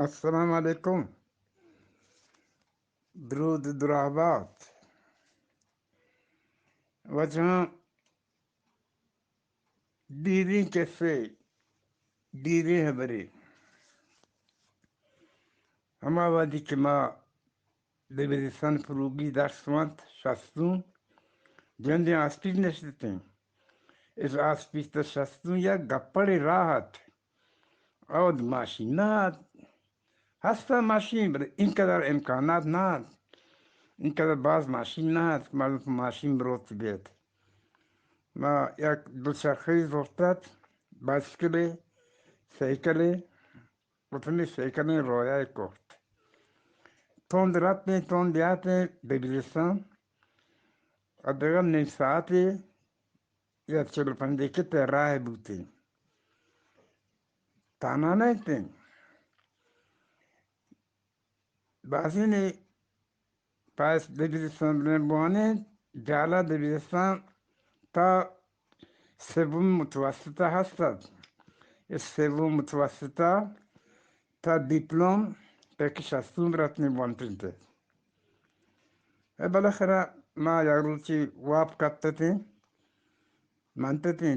السلام علیکم۔ درود دراہبات۔ وجہاں دیریں کسے، دیریں ہبرے۔ ہما وہدی کہ ما دبیرستان پروگی درس ونت، شستون، جندیں آسپیت نشتتیں۔ اس آسپیت شستون یک گپڑے راہ ات۔ اود ماشین نہ ات۔ ہست ات ماشین، بلے اینقدر امکانات نہ ات۔ اینقدر باز ماشین نہ ات کہ مردم پہ ماشین بروت بیت۔ ما یک دو چرخے زرت ات، بائسکلے، سائیکلے، وتنی سائیکلیں رویا کرت۔ تند رپتیں، تند یاتیں دبیرستان۔ ء دگہ نیم ساعتے یا چل پنجے کتے راہ بوتیں۔ تانا نہ اتیں۔ بازینے پاس دبیرستان بلے بوانیں، جالا دبیرستان تا سوم متوسطہ ہست ات۔ اے سوم متوسطہ تا دیپلوم پیکش ہستون رتنی بوانتنت۔ اے بالاخرہ ما یک روچی واب کپتتیں، منتتیں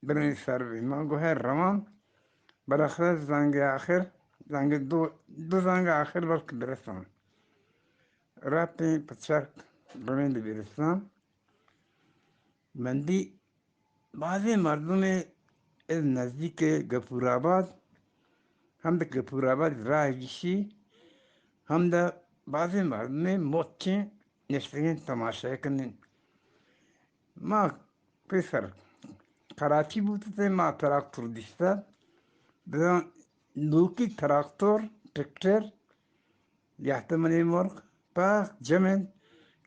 بریں سر بی۔ ما گوہے رواں، بالاخرہ زنگ آخر، زنگ دو، دو زنگ آخر بلکہ برساں۔ رپتیں پہ چرک رویں دبیرستان۔ مندی بازیں مردمے از نزدیک گپور آباد، ہمد گپور آباد راہ گیشی، ہمد بازیں مردمے مچیں نشتگیں تماشا کنیں۔ ما پیسر کراچی بوتتیں، ما تراکتور دیستہ، بزاں نوکی تراکتور، ٹریکٹر، یہتہ منی مرگ پاک جمیں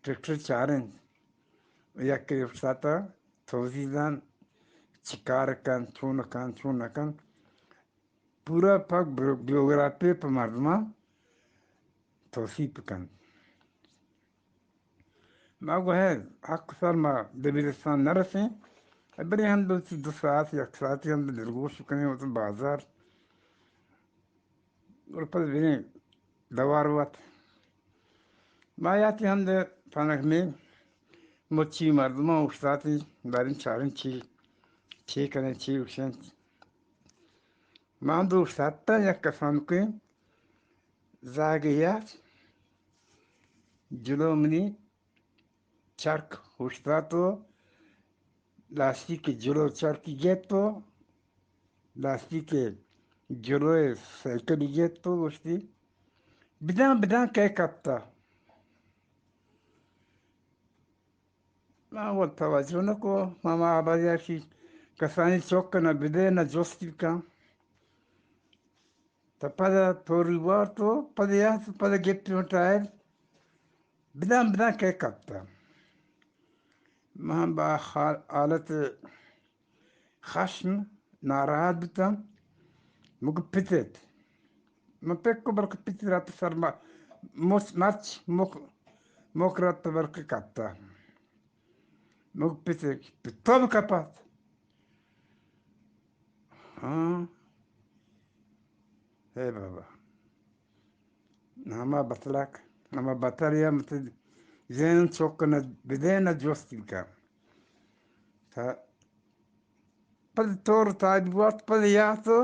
ٹریکٹر چاریں۔ یکے افتاتا توضیح دان، چی کار کن، چون کن، چون نکن۔ پورا پاک بیو-، بیوگرافی پہ مردمان توصیف کن۔ ما گوہے حق سر ما دبیرستان نرسیں، بلے ہم دو، دو ساعت، یک ساعتی ہم دلگوش کنیں، وہ تو بازار گڑا پد بریں دوار وت۔ ما یاتی ہمد پنک میں مچی مردمان اوشتاتی، باریں چاریں چی، چی کنیں، چی گوشنت۔ ما ہم دو اوشتاتاں، یک کسانکیں زاگے یات، جلو منی چرک اوشتات و لاستیک جلو چرکی گیت و لاستیک جلو سائیکلی گیت و گوشتی، بداں، بداں کئے کپتا؟ ما وت توجہ نہ کو، ما، ما آبادی اشی کسانی چک نہ بدے نہ جستی کن۔ تا پدا توری وارت و پدا یات، پدا گپت و ٹائر، بداں، بداں کئے کپتا؟ من با حال-، حالت خشم ناراحت بوتاں۔ مک پتت۔ من پک کو بلکہ پتت رات سر ما-، مچ، مچ مک، مک رات بلکہ کپتا۔ مک پتت، پتو بکپت۔ ہاں۔ اے بابا۔ ہما بتلک، ہما بتل یا مت زین چوک نہ بدے نہ جوست بکن۔ تا پد تور تاج بوات، پد یاتو،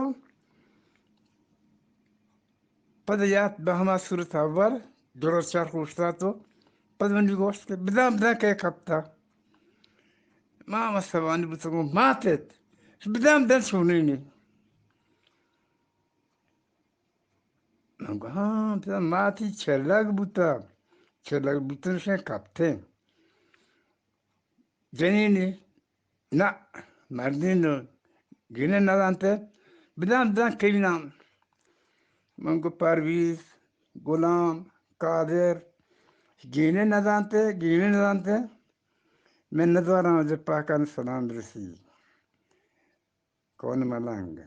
پد یات بہ ہما صورت اول، جلو چرخ اوشتاتو، پد منی گوشت کہ بداں، بداں کئے کپتا۔ ما مستوانی بوتگوں، ماتت، بداں، بداں چونینی۔ من گو، ہاں، بداں ماتی چلگ بوتا، چلگ بوتن شے کپتے۔ جنینی، نہ، مردین گینے نہ دانتے، بداں، بداں کئی نام۔ من گو پرویز، غلام، قادر، گینے نہ دانتے، گینے نہ دانتے۔ من ندواراں جب پاکان سلام برسی۔ کون ملنگ۔